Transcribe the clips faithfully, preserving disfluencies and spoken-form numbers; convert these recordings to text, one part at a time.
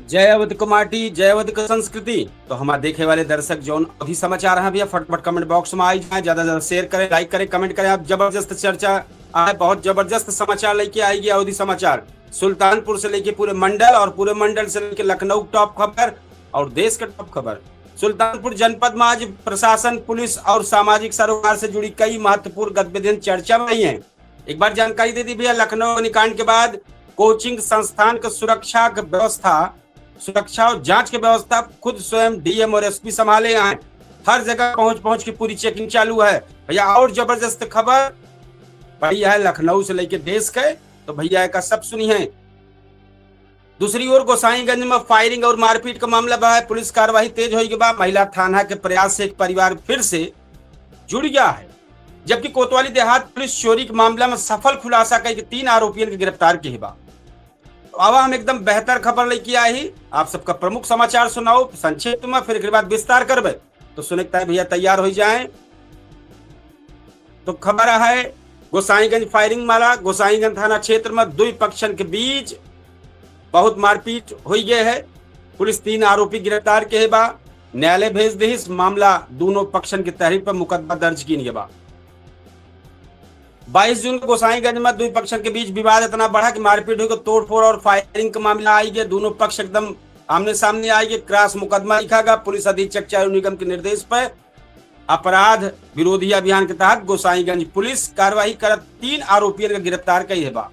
जय अवध क माटी, जय अवध क संस्कृति। तो हमार देखे वाले दर्शक जौन अवधी समाचार हैं भैया, फटाफट comment box में आई जाएं, ज्यादा से ज्यादा share करें, like करें, comment करें। अब जबरदस्त चर्चा आए, बहुत जबरदस्त समाचार लेके आएगी अवधी समाचार। सुल्तानपुर से लेके पूरे मंडल और पूरे मंडल से लेके लखनऊ top खबर और देश के top खबर। सुल्तानपुर जनपद में आज प्रशासन, पुलिस और सामाजिक सरोकार से जुड़ी कई महत्वपूर्ण गतिविधियां चर्चा में आई हैं। एक बार जानकारी दे दी भैया, लखनऊ अग्निकांड के बाद coaching संस्थान के सुरक्षा के व्यवस्था, सुरक्षा और जांच के व्यवस्था खुद स्वयं D M और S P संभाले हैं। हर जगह पहुंच पहुंच के पूरी checking चालू है भैया। और जबरदस्त खबर पड़ी है लखनऊ से लेके देश के, तो भैया का सब सुनी है। दूसरी ओर गोसाईगंज में firing और मारपीट का मामला बा है, पुलिस कार्रवाई तेज होई के बा। महिला थाना के प्रयास से एक परिवार फिर से जुड़ गया है, जबकि कोतवाली देहात पुलिस चोरी के मामला में सफल खुलासा करके तीन आरोपियन के गिरफ्तार किहे बा। तो अब हम एकदम बेहतर खबर लेके आए ही, आप सबका प्रमुख समाचार सुनाओ संक्षिप्त में, फिर एक बाद विस्तार करबे। तो सुने के ताई भैया तैयार हो जाएं। तो खबर है गोसाईगंज firing माला, गोसाईगंज थाना क्षेत्र में दुई पक्षन के बीच बहुत मारपीट होई गए है। पुलिस तीन आरोपी गिरफ्तार किहे बा, न्यायालय भेज दिहिस, मामला दोनों पक्षन के तहरीर पर मुकदमा दर्ज कीन गए बा। बाईस जून को गोसाईगंज में दुई पक्षन के बीच विवाद इतना बढ़ा कि मारपीट हुई, तोड़फोड़ और firing का मामला आई गया। दोनों पक्ष एकदम आमने सामने आई गए। Cross मुकदमा लिखा गया। पुलिस अधीक्षक चारू निगम के निर्देश पर अपराध विरोधी अभियान के तहत गोसाईगंज पुलिस कार्रवाई करत तीन आरोपियन के गिरफ्तार कई है बा।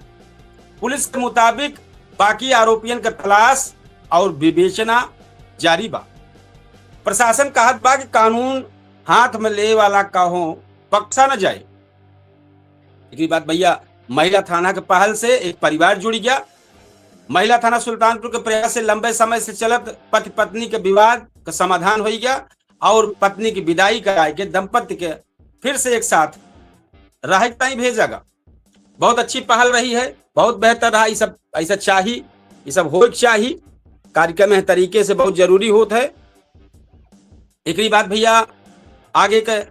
पुलिस के मुताबिक बाकी आरोपियन का तलाश और विवेचना जारी बा। प्रशासन कहत बा कि कानून हाथ में ले वाला कहूं बख्शा न जाए। एकरी बाद भैया महिला थाना के पहल से एक परिवार जुड़ गया। महिला थाना सुल्तानपुर के प्रयास से लंबे समय से चलत पति पत्नी के विवाद का समाधान हो गया और पत्नी की विदाई कराए के दंपति के फिर से एक साथ रहे ताई भेजा गा। बहुत अच्छी पहल रही है, बहुत बेहतर रहा। ये सब ऐसा चाही, ये सब हो चाही, कार्यक्रम एह तरीके से बहुत जरूरी होत है। एकरी बाद भैया आगे के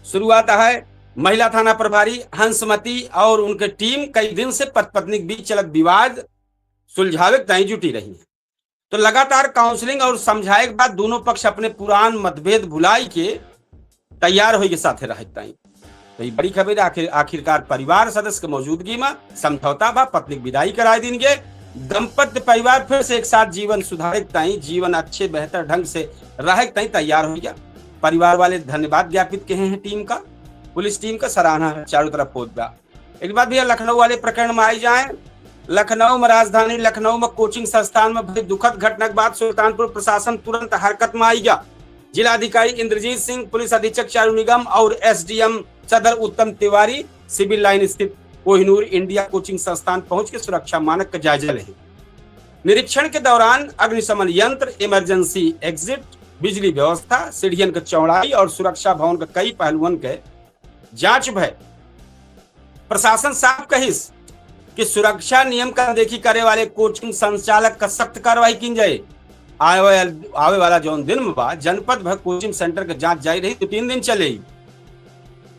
शुरुआत है। महिला थाना प्रभारी हंसमती और उनके टीम कई दिन से पति पत्नी के बीच चलत विवाद सुलझावे के ताई जुटी रही है। तो लगातार counselling और समझाए के बाद दोनों पक्ष अपने पुरान मतभेद भुलाई के तैयार होई के साथे रहे ताई। तो ये बड़ी खबर, आखिर, आखिरकार परिवार सदस्य के मौजूदगी में समझौता बा, पत्नी के विदाई कराए दिन गए। दंपत्य परिवार फिर से एक साथ जीवन सुधारे के ताई, जीवन अच्छे बेहतर ढंग से रहे के ताई तैयार हो गया। परिवार वाले धन्यवाद ज्ञापित किहे हैं टीम का, पुलिस टीम का सराहना चारों तरफ होत बा। एक बात भैया, लखनऊ वाले प्रकरण में आई जाए। लखनऊ में, राजधानी लखनऊ में coaching संस्थान में भई दुखद घटना के बाद सुल्तानपुर प्रशासन तुरंत हरकत में आई गया। जिलाधिकारी इंद्रजीत सिंह, पुलिस अधीक्षक चारू निगम और S D M सदर उत्तम तिवारी सिविल लाइन स्थित कोहिनूर इंडिया coaching संस्थान पहुंच के सुरक्षा मानक का जायजा लेहे। निरीक्षण के दौरान अग्निशमन यंत्र, emergency exit, बिजली व्यवस्था, सीढ़ियन के चौड़ाई और सुरक्षा भवन के कई पहलुअन के जांच भय। प्रशासन साफ कहिस कि सुरक्षा नियम का अनदेखी करे वाले coaching संचालक का सख्त कार्रवाई कीन जाए। आवे, आवे वाला जौन दिन में बा, जनपद भर coaching center के जांच जारी रही, दो तीन दिन चले।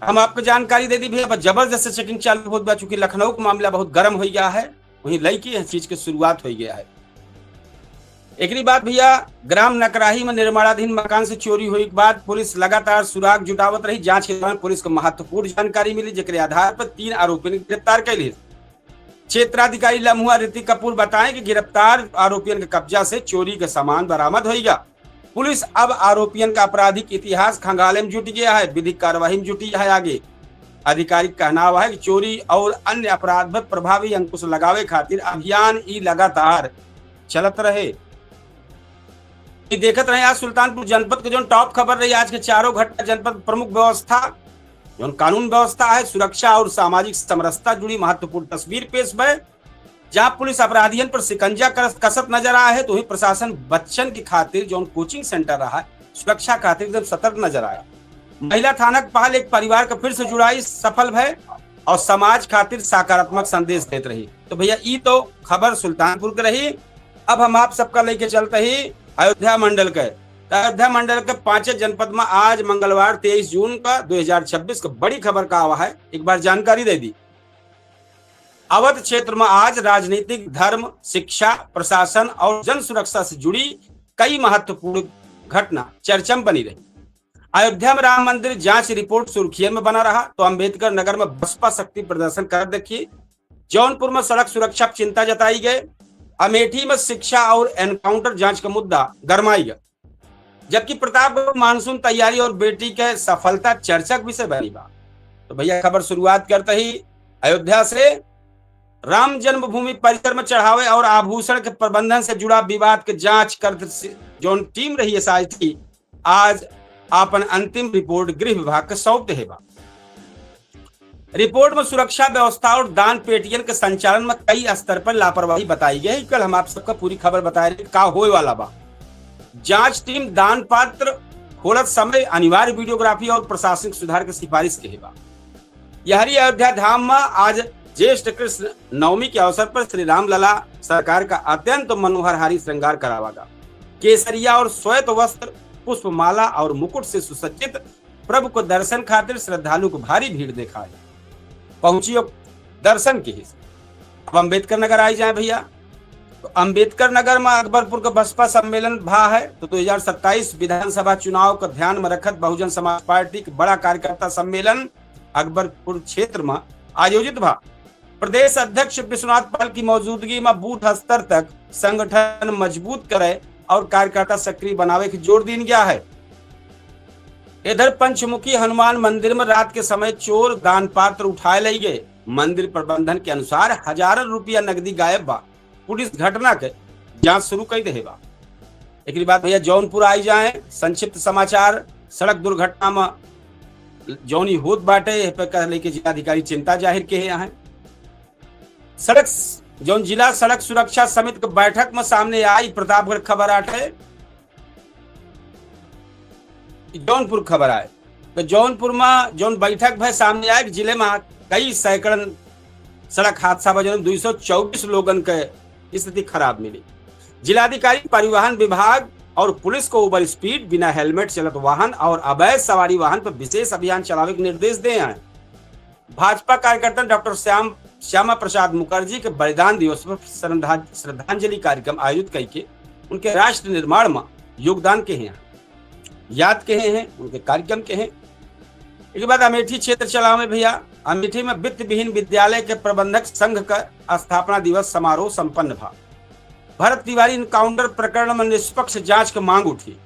हम आपको जानकारी दे दी भैया, बस जबरदस्त checking चालू होत बा, चूंकि लखनऊ का मामला बहुत गर्म हो गया है, वहीं लइके यह चीज के शुरुआत हो गया है। एकरी बाद भैया, ग्राम नकराही में निर्माणाधीन मकान से चोरी होए के बाद पुलिस लगातार सुराग जुटावत रही। जांच के दौरान पुलिस को महत्वपूर्ण जानकारी मिली, जेकरे आधार पर तीन आरोपियों को गिरफ्तार कर लिया। क्षेत्राधिकारी लम्हुआ ऋतिक कपूर बताएं कि गिरफ्तार आरोपियों के कब्जा से चोरी का सामान बरामद होइगा। पुलिस अब आरोपियों का आपराधिक इतिहास खंगाले में जुट गया है, विधिक कार्यवाही में जुटी है आगे। आधिकारिक कहनावा है कि चोरी और अन्य अपराध पर प्रभावी अंकुश लगावे खातिर अभियान ई लगातार चलत रहे। ई देखत रहे आज सुल्तानपुर जनपद के जौन top खबर रही आज के चारों घटना, जनपद प्रमुख व्यवस्था, जौन कानून व्यवस्था है, सुरक्षा और सामाजिक समरसता जुड़ी महत्वपूर्ण तस्वीर पेश भय, जहां पुलिस अपराधियन पर शिकंजा करस-, कसत नजर आया है, तो वहीं प्रशासन बच्चन के खातिर जौन coaching center रहा है, सुरक्षा खातिर एकदम सतर्क नजर आया। महिला थाना के पहल एक परिवार का फिर से जुड़ाई सफल भय और समाज खातिर सकारात्मक संदेश देत रही। तो भैया, ई तो खबर सुल्तानपुर के रही। अब हम आप सबका लेके चलते ही अयोध्या मंडल के। तो अयोध्या मंडल के पांचे जनपद में आज मंगलवार तेईस जून का दो हज़ार छब्बीस का बड़ी खबर का आवा है, एक बार जानकारी दे दी। अवध क्षेत्र में आज राजनीतिक, धर्म, शिक्षा, प्रशासन और जन सुरक्षा से जुड़ी कई महत्वपूर्ण घटना चर्चा में बनी रही। अयोध्या में राम मंदिर जांच रिपोर्ट सुर्खियन में बना रहा, तो अंबेडकर नगर में बसपा शक्ति प्रदर्शन कर देखिए। जौनपुर में सड़क सुरक्षा पर चिंता जताई गए। अमेठी में शिक्षा और एनकाउंटर जांच का मुद्दा गरमाई गए, जबकि प्रतापगढ़ मानसून तैयारी और बेटी के सफलता चर्चा के विषय बनी बा। तो भैया, खबर शुरुआत करते ही अयोध्या से। राम जन्मभूमि परिसर में चढ़ावे और आभूषण के प्रबंधन से जुड़ा विवाद के जांच करत से जौन टीम रही एसआईटी, आज आपन अंतिम रिपोर्ट गृह विभाग के सौंप देहे बा। रिपोर्ट में सुरक्षा व्यवस्था और दान पेटियन के संचालन में कई स्तर पर लापरवाही बताई गई। कल हम आप सबका पूरी खबर बताए रहे का होए वाला बा। जांच टीम दान पात्र खोलत समय अनिवार्य वीडियोग्राफी और प्रशासनिक सुधार के सिफारिश के बा। यहरी अयोध्या धाम में आज ज्येष्ठ कृष्ण नवमी के अवसर पर श्री रामलला सरकार का अत्यंत मनोहरहारी श्रृंगार करावा गा। केसरिया और श्वेत वस्त्र, पुष्पमाला और मुकुट से सुसज्जित प्रभु को दर्शन खातिर श्रद्धालु को भारी भीड़ देखाए पहुंचियो दर्शन के हिस्से। अब अंबेडकर नगर आई जाए भैया, तो अंबेडकर नगर में अकबरपुर का बसपा सम्मेलन भा है, तो दो हजार सत्ताईस विधानसभा चुनाव का ध्यान में रखत बहुजन समाज पार्टी के बड़ा कार्यकर्ता सम्मेलन अकबरपुर क्षेत्र में आयोजित भा। प्रदेश अध्यक्ष विश्वनाथ पाल की मौजूदगी में बूथ स्तर तक संगठन मजबूत करे और कार्यकर्ता सक्रिय बनावे के जोर दीन गया है। इधर पंचमुखी हनुमान मंदिर में रात के समय चोर दान पात्र उठाए लई गए। मंदिर प्रबंधन के अनुसार हजारन रुपया नकदी गायब बा। पुलिस घटना के जांच शुरू कर देहे बा। एकरी बाद भैया जौनपुर आई जाए, संक्षिप्त समाचार। सड़क दुर्घटना में जौनी होत बाटे, एह पे कह लेके जिलाधिकारी चिंता जाहिर के हैं। सड़क स-, जौन जिला सड़क सुरक्षा समिति के बैठक में सामने आई प्रतापगढ़ खबर आटे, जौनपुर खबर आए। तो जौनपुर में जौन बैठक भय सामने आए कि जिले में कई सैकड़न सड़क हादसा बा, जौन दो सौ चौबीस लोगन के स्थिति खराब मिली। जिलाधिकारी परिवहन विभाग और पुलिस को ओवर स्पीड, बिना हेलमेट चलत वाहन और अवैध सवारी वाहन पर विशेष अभियान चलावे के निर्देश दे हैं। भाजपा कार्यकर्ता डॉक्टर श्याम, श्यामा प्रसाद मुखर्जी के बलिदान दिवस पर श्रद्धा-, श्रद्धांजलि कार्यक्रम आयोजित करके उनके राष्ट्र निर्माण में योगदान के हैं, याद के हैं, उनके कार्यक्रम के हैं। एक बाद अमेठी क्षेत्र चलावे भैया, अमेठी में वित्त विहीन विद्यालय के प्रबंधक संघ का स्थापना दिवस समारोह संपन्न भा। भरत तिवारी एनकाउंटर प्रकरण में निष्पक्ष जांच के मांग उठी।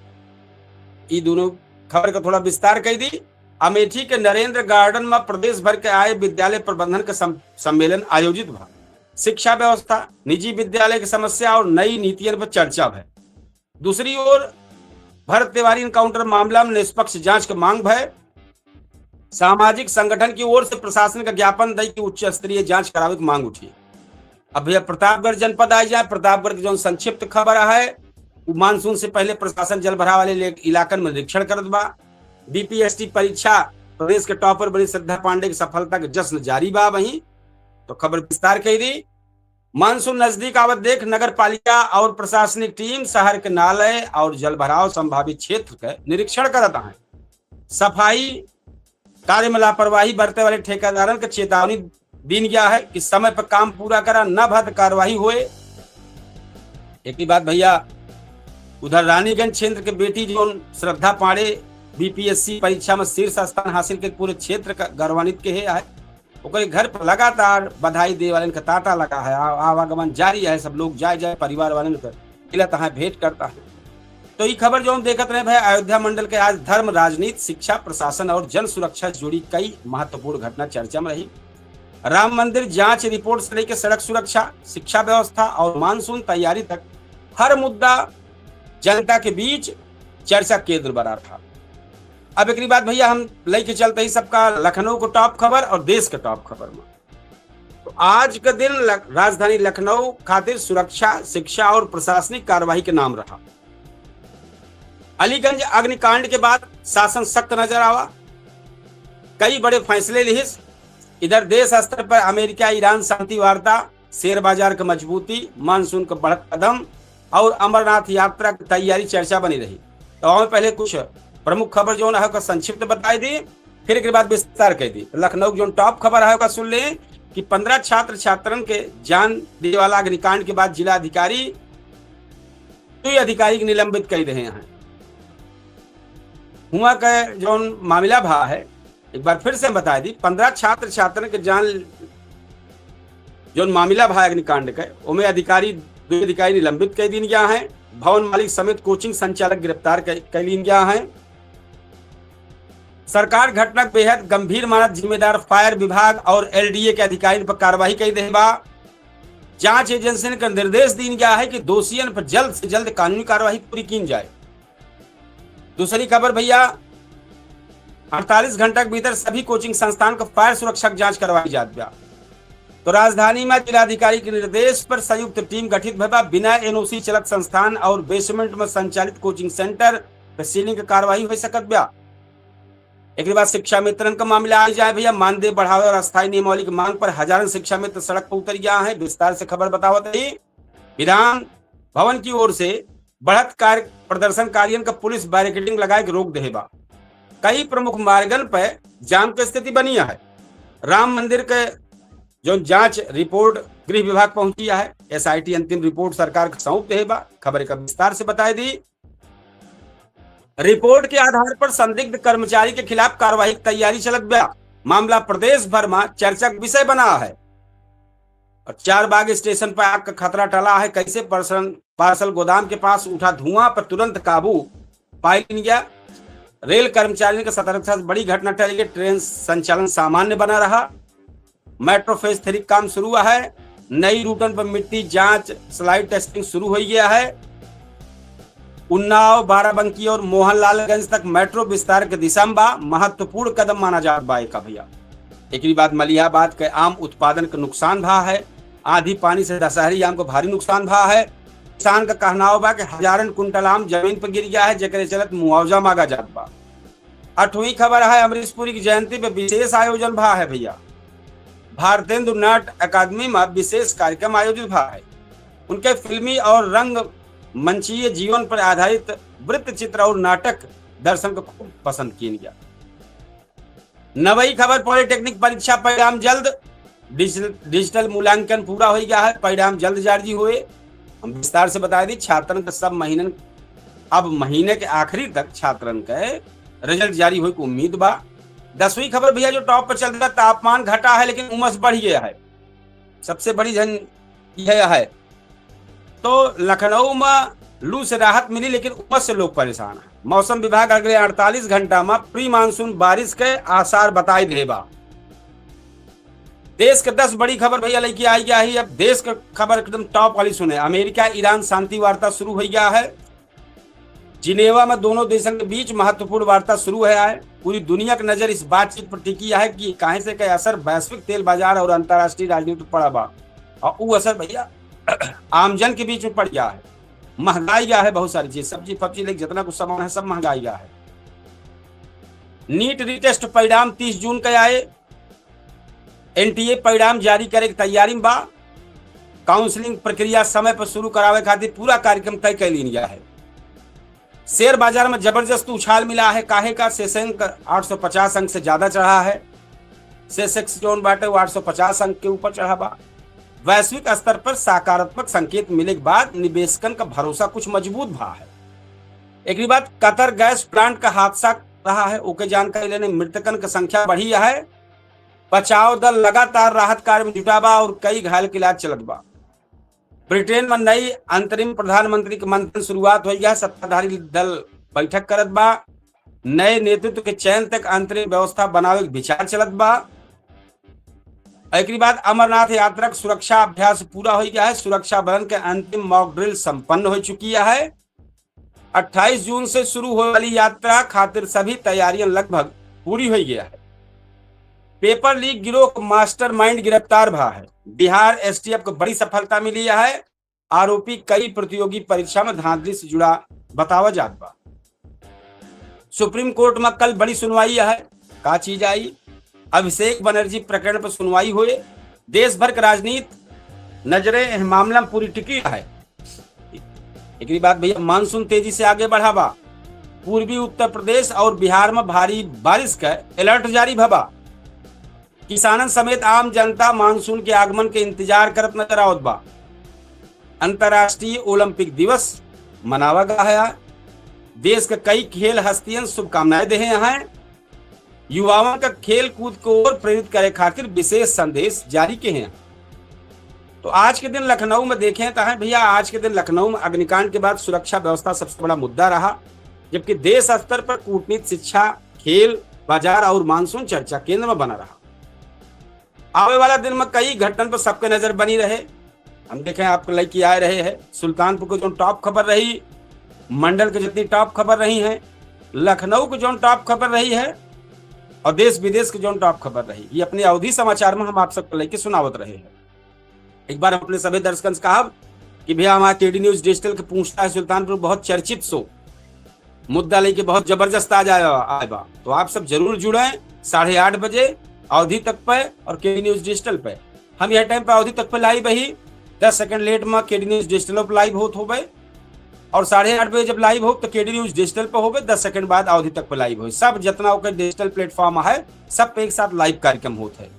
ई दोनों खबर का थोड़ा विस्तार कर दी। अमेठी के नरेंद्र गार्डन में प्रदेश भर के आए विद्यालय प्रबंधन के सम-, सम्मेलन आयोजित भा। शिक्षा व्यवस्था, निजी विद्यालय की समस्या और नई नीतियन पर चर्चा भय। दूसरी ओर भरत तिवारी एनकाउंटर मामला में निष्पक्ष जांच के मांग भय। सामाजिक संगठन की ओर से प्रशासन का ज्ञापन दई कि उच्च स्तरीय जांच करावे की मांग उठी। अब भैया प्रतापगढ़ जनपद आई जाए, प्रतापगढ़ की जौन संक्षिप्त खबर है, वो मानसून से पहले प्रशासन जल भराव वाले ले-, इलाकन में निरीक्षण करत बा। बीपीएसटी परीक्षा, प्रदेश के टॉपर बनी श्रद्धा पांडे की सफलता के जश्न जारी बा वहीं। तो खबर विस्तार कई दी। मानसून नजदीक आवत देख नगर पालिका और प्रशासनिक टीम शहर के नाले और जल भराव संभावित क्षेत्र के निरीक्षण करत हैं। सफाई कार्य में लापरवाही बरते वाले ठेकेदारन के चेतावनी दीन गया है कि समय पर काम पूरा करा, न भा त कार्रवाई होए। एक ही बात भैया, उधर रानीगंज क्षेत्र के बेटी जौन श्रद्धा पांडे बीपीएससी परीक्षा में शीर्ष स्थान हासिल के पूरे क्षेत्र का गौरवान्वित के है, ओकरे घर पर लगातार बधाई दे वालन का तांता लगा है, आ-, आवागमन जारी है, सब लोग जाए जाए परिवार वालन का मिलत है, भेंट करता है। तो ई खबर जौन देखत रहे भाई, अयोध्या मंडल के आज धर्म, राजनीति, शिक्षा, प्रशासन और जन सुरक्षा से जुड़ी कई महत्वपूर्ण घटना चर्चा में रही। राम मंदिर जांच रिपोर्ट से लेकर सड़क सुरक्षा, शिक्षा व्यवस्था और मानसून तैयारी तक हर मुद्दा जनता के बीच चर्चा केंद्र बना रहा। अब एकरी बाद भैया हम लेके चलते ही सबका लखनऊ को टॉप खबर और देश के टॉप खबर में। तो आज के दिन लख-, राजधानी लखनऊ खातिर सुरक्षा, शिक्षा और प्रशासनिक कार्रवाई के नाम रहा। अलीगंज अग्निकांड के बाद शासन सख्त नजर आवा, कई बड़े फैसले लिहिस। इधर देश स्तर पर अमेरिका ईरान शांति वार्ता, शेयर बाजार के मजबूती, मानसून के बढ़त कदम और अमरनाथ यात्रा की तैयारी चर्चा बनी रही। तो हम पहले कुछ प्रमुख खबर जौन है ओकर संक्षिप्त बताई दी, फिर एक बाद विस्तार कर दी। लखनऊ की जौन टॉप खबर है ओकर सुन लें कि पन्द्रह छात्र छात्रन के जान देवे वाला अग्निकांड के बाद जिला अधिकारी दुई अधिकारी के निलंबित कइ रहे हैं। हुआ के जौन मामला भा है, एक बार फिर से हम बता दी, पन्द्रह छात्र छात्रन के जान जौन मामला भा अग्निकांड के, ओमे अधिकारी, दुई अधिकारी निलंबित कइ दीन गया है। भवन मालिक समेत कोचिंग संचालक गिरफ्तार कइ, कइ लीन गया है। सरकार घटना के बेहद गंभीर मानत जिम्मेदार फायर विभाग और एलडीए के अधिकारियन पर कार्रवाई कइ देहे बा। जांच एजेंसियन के निर्देश दीन गया है कि दोषियन पर जल्द से जल्द कानूनी कार्रवाई पूरी कीन जाए। दूसरी खबर भैया, अड़तालीस घंटा के भीतर सभी कोचिंग संस्थान क फायर सुरक्षा क जांच करवाई जात बा। तो राजधानी में जिलाधिकारी के निर्देश पर संयुक्त टीम गठित भवा, बिना एनओसी चलत संस्थान और बेसमेंट में संचालित कोचिंग सेंटर पे सीलिंग क कार्रवाई होइ सकत बा। एकरे बाद शिक्षा मित्रन क मामला आ जाए भैया, मानदेय बढ़ावे और अस्थायी नियमावली की मांग पर हजारन शिक्षा मित्र सड़क पर उतर गया है। विस्तार से खबर बतावत रही। विधान भवन की ओर से बढ़त कार्य, प्रदर्शनकारियन क पुलिस बैरिकेडिंग लगाए के रोक देहे बा। कई प्रमुख मार्गन पे जाम के स्थिति बनी है। राम मंदिर के जौन जांच रिपोर्ट गृह विभाग पहुंची है, एसआईटी अंतिम रिपोर्ट सरकार के सौंप देहे बा। खबर का विस्तार से बताए दी। रिपोर्ट के आधार पर संदिग्ध कर्मचारी के खिलाफ कार्रवाई की तैयारी चलत बा। मामला प्रदेश भर में चर्चा के विषय बना है। और चारबाग स्टेशन पर आग का खतरा टला है। कैसे? पार्सल, पार्सल गोदाम के पास उठा धुआं पर तुरंत काबू पाइ लीन गया। रेल कर्मचारियन के सतर्कता से बड़ी घटना टल गई। ट्रेन संचालन सामान्य बना रहा। मेट्रो फेज थ्री काम शुरू है। नई रूटन पर मिट्टी जांच, स्लाइड टेस्टिंग शुरू होइ गया है। उन्नाव, बाराबंकी और मोहनलालगंज तक मेट्रो विस्तार के दिशा में बा, महत्वपूर्ण कदम माना जात बा एका भैया। एकरी बाद मलिहाबाद के आम उत्पादन के नुकसान भा है। आंधी पानी से दशहरी आम को भारी नुकसान भा है। किसान का कहनाव बा कि हजारन कुंटल आम जमीन पर गिर गया है, जेकरे चलत मुआवजा मांगा जात बा। अठवीं खबर है, अमरीश पुरी की जयंती पे विशेष आयोजन भा है भैया। भारतेंदु नाट्य अकादमी में विशेष कार्यक्रम आयोजित भा है। उनके फिल्मी और रंग मंचीय जीवन पर आधारित वृत्त चित्र और नाटक दर्शन को खूब पसंद कीन गया। नवई खबर, पॉलिटेक्निक परीक्षा परिणाम जल्द, डिजिटल, डिजिटल मूल्यांकन पूरा होइ गया है, परिणाम जल्द जारी होए। हम विस्तार से बता दी, छात्रन के सब महीनन, अब महीने के आखिरी तक छात्रन के रिजल्ट जारी होए के उम्मीद बा। दसवीं खबर भैया जो टॉप पर चल रहा, तापमान घटा है लेकिन उमस बढ़ गया है। सबसे बड़ी झन यह है। तो लखनऊ में लू से राहत मिली लेकिन उमस से लोग परेशान है। मौसम विभाग अगले अड़तालीस घंटा में प्री मानसून बारिश के आसार बताई दे बा। देश के दस बड़ी खबर भैया लेके आई गया है। अब देश के खबर एकदम टॉप वाली सुने। अमेरिका ईरान शांति वार्ता शुरू होइ गया है। जिनेवा में दोनों देशन के बीच महत्वपूर्ण वार्ता शुरू है आए। पूरी दुनिया की नजर इस बातचीत पर टिकी है कि काहे से के असर वैश्विक तेल बाजार और अंतर्राष्ट्रीय राजनीति पर पड़ा बा। और ऊ असर भैया आमजन के बीच में पड़ गया है। महंगाई गया है बहुत सारी चीज, सब्जी फब्जी लेके जितना कुछ सामान है सब महंगाई गया है। नीट रिटेस्ट परिणाम तीस जून के आए। एनटीए परिणाम जारी करे के तैयारी में बा। काउंसलिंग प्रक्रिया समय पर शुरू करावे खातिर पूरा कार्यक्रम तय कर लीन गया है। शेयर बाजार में जबरदस्त उछाल मिला है। काहे का? सेसेंक आठ सौ पचास अंक से ज्यादा चढ़ा है। सेसेक्स जौन बाटे वो आठ सौ पचास अंक के ऊपर चढ़ा बा। वैश्विक स्तर पर सकारात्मक संकेत मिले के बाद निवेशकन का भरोसा कुछ मजबूत भा है। एकरी बाद कतर गैस प्लांट का हादसा रहा है, ओके जानकारी लेने मृतकन का संख्या बढ़ी है। बचाव दल लगातार राहत कार्य में जुटा बा और कई घायल के इलाज चलत बा। ब्रिटेन में नई अंतरिम प्रधानमंत्री के मंथन शुरुआत होइ गया। सत्ताधारी दल बैठक करत बा। नए नेतृत्व के चयन तक अंतरिम व्यवस्था बनावे के विचार चलत बा। एकरी बाद अमरनाथ यात्रा के सुरक्षा अभ्यास पूरा होइ गया है। सुरक्षा बलन के अंतिम मॉक ड्रिल संपन्न हो चुकी है। अट्ठाईस जून से शुरू होए वाली यात्रा खातिर सभी तैयारियां लगभग पूरी होइ गया है। पेपर लीक गिरोह के मास्टरमाइंड गिरफ्तार भा है। बिहार एसटीएफ को बड़ी सफलता मिली है। आरोपी कई प्रतियोगी परीक्षा में धांधली से जुड़ा बतावा जात बा। सुप्रीम कोर्ट में कल बड़ी सुनवाई है, का चीज आई? अभिषेक बनर्जी प्रकरण पर सुनवाई होए। देश भर के राजनीति नजरे एह मामला में पूरी टिकी है। एकरी बाद भैया मानसून तेजी से आगे बढ़ा बा। पूर्वी उत्तर प्रदेश और बिहार में भारी बारिश का अलर्ट जारी भवा। किसानन समेत आम जनता मानसून के आगमन के इंतजार करत नजर आवत बा। अंतर्राष्ट्रीय ओलंपिक दिवस मनावा गा है। देश के कई खेल हस्तियन शुभकामनाएं देहे हैं। युवावन का खेल कूद के ओर प्रेरित करे खातिर विशेष संदेश जारी किहे हैं। तो आज के दिन लखनऊ में देखें तो हैं भैया, आज के दिन लखनऊ में अग्निकांड के बाद सुरक्षा व्यवस्था सबसे बड़ा मुद्दा रहा, जबकि देश स्तर पर कूटनीति, शिक्षा, खेल, बाजार और मानसून चर्चा केंद्र में बना रहा। आवे वाला दिन में कई घटनन पर सबके नजर बनी रहे। हम देखें आपके लइके आए रहे हैं सुल्तानपुर के जौन top खबर रही, मंडल के जितनी top खबर रही हैं, लखनऊ के जौन top खबर रही है और देश विदेश के जौन top खबर रही, ये अपने अवधी समाचार में हम आप सबके लइके सुनावत रहे हैं। एक बार हम अपने सभी दर्शकन से कहब कि भैया हमारा केडी न्यूज डिजिटल के पूछता है सुल्तानपुर बहुत चर्चित show मुद्दा लेके बहुत जबरदस्त आज आया, आए बा। तो आप सब जरूर जुड़ें साढ़े आठ बजे अवधी तक पे और केडी न्यूज डिजिटल पे। हम यह time पे अवधी तक पे live ही, दस second late में केडी न्यूज डिजिटल पे live होत होबे और साढ़े आठ बजे जब live हो तो केडी न्यूज डिजिटल पे होबे, दस second बाद अवधी तक पे live हो। सब जितना ओकर digital platform है, सब पे एक साथ live कार्यक्रम होत है।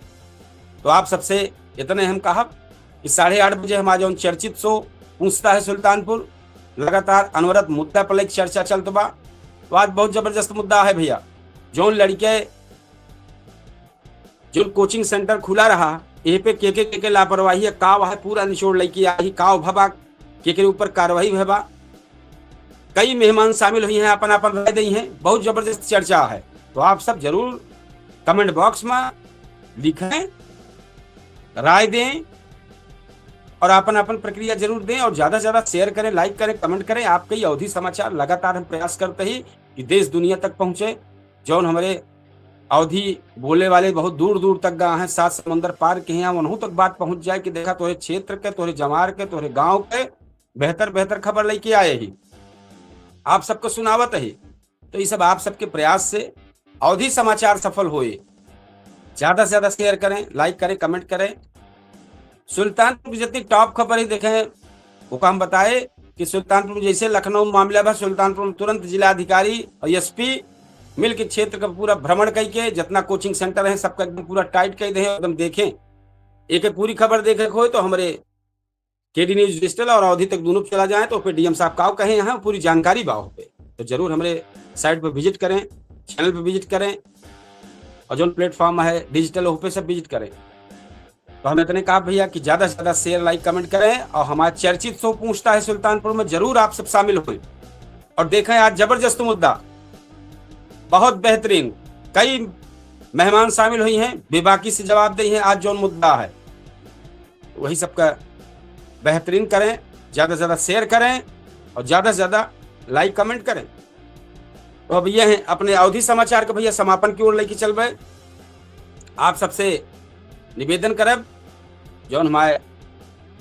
तो आप सबसे इतने हम कहब कि साढ़े आठ बजे हमारा जौन चर्चित show पूछता है सुल्तानपुर, लगातार अनवरत मुद्दा पर लेके चर्चा चलत बा। तो आज बहुत जबरदस्त मुद्दा है भैया, जौन लड़के, जौन coaching center खुला रहा, एह पे के के, के के लापरवाही है, का वह पूरा निचोड़ लइके आई, का भबा, के के ऊपर कार्रवाई भबा। कई मेहमान शामिल हुई हैं, अपन अपन राय दी हैं, बहुत जबरदस्त चर्चा है। तो आप सब जरूर comment box में लिखें, राय दें और अपन अपन प्रक्रिया जरूर दें और ज्यादा से ज्यादा share करें, like करें, comment करें। आपके ये अवधी समाचार लगातार हम प्रयास करते ही कि देश दुनिया तक पहुंचे। जौन हमारे अवधी बोले वाले बहुत दूर दूर तक गा हैं, सात समुंदर पार के हैं, उन्हों तक बात पहुंच जाए कि देखा तोहरे क्षेत्र के, तोहरे जवार के, तोहरे गांव के बेहतर बेहतर खबर लेके आए ही, आप सबको सुनावत ही। तो ये सब आप सबके प्रयास से अवधी समाचार सफल होए। ज्यादा से ज्यादा share करें, like करें, comment करें। सुल्तानपुर की जितनी top खबर ही देखें, ओका हम बताए कि सुल्तानपुर में जैसे लखनऊ में मामला बा, सुल्तानपुर में तुरंत जिला अधिकारी और S P मिल के क्षेत्र का पूरा भ्रमण कई के जितना coaching center है सबका एकदम पूरा tight कर दे, एकदम देखें। एक एक पूरी खबर देखे के होए तो हमारे केडी न्यूज डिजिटल और अवधी तक दोनों पे चला जाए तो फिर D M साहब का कहे यहाँ पूरी जानकारी बा ओह पे। तो जरूर हमारे site पे visit करें, channel पे visit करें और जौन platform है digital ओह पे सब visit करें। तो हम इतने कहा भैया कि ज्यादा से ज्यादा share, like, comment करें और हमारा चर्चित show पूछता है सुल्तानपुर में जरूर आप सब शामिल होए और देखें आज जबरदस्त मुद्दा, बहुत बेहतरीन, कई मेहमान शामिल हुई हैं, बेबाकी से जवाब दे हैं। आज जौन मुद्दा है वही सबका बेहतरीन करें, ज्यादा से ज्यादा share करें और ज्यादा से ज्यादा like comment करें। तो अब ये हैं अपने अवधी समाचार के भैया समापन की ओर लेके चलबे। आप सबसे निवेदन करब, जौन हमारे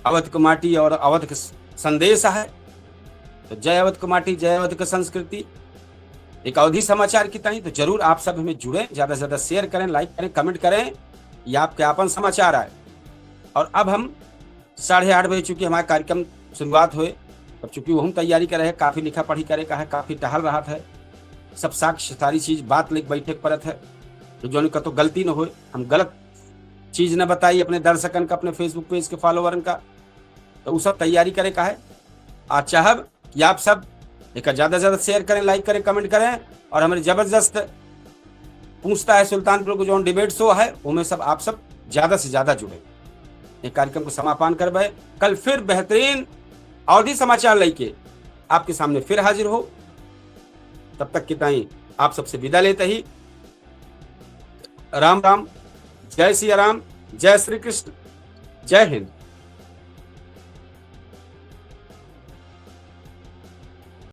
अवध के माटी और अवध के संदेश है, तो जय अवध के माटी, जय अवध के संस्कृति। एक अवधी समाचार की ताई तो जरूर आप सब हमें जुड़े, ज्यादा से ज्यादा share करें, like करें, comment करें, ये आपके आपन समाचार आए। और अब हम साढ़े आठ बजे चूंकि हमारा कार्यक्रम शुरुआत होए, अब चूंकि वहम तैयारी करे है, काफी लिखा पढ़ी करे का है, काफी टहल रहा है, सब साक्ष्य, सारी चीज, बात लेके बैठे के पड़त है, तो जौन का तो गलती न होए, हम गलत चीज न बताई अपने दर्शकन का, अपने Facebook page के followerन का, तो उ सब तैयारी करे का है। आ चाहब कि आप सब एक ज्यादा से ज्यादा share करें, like करें, comment करें और हमारे जबरदस्त पूछता है सुल्तानपुर को जौन debate show है, उनमें सब आप सब ज्यादा से ज्यादा जुड़े। ये कार्यक्रम को समापन करबे, कल फिर बेहतरीन अवधी समाचार लेके आपके सामने फिर हाजिर हो। तब तक की ताई आप सबसे विदा लेते ही राम राम, जय सिया राम, जय श्री कृष्ण, जय हिंद।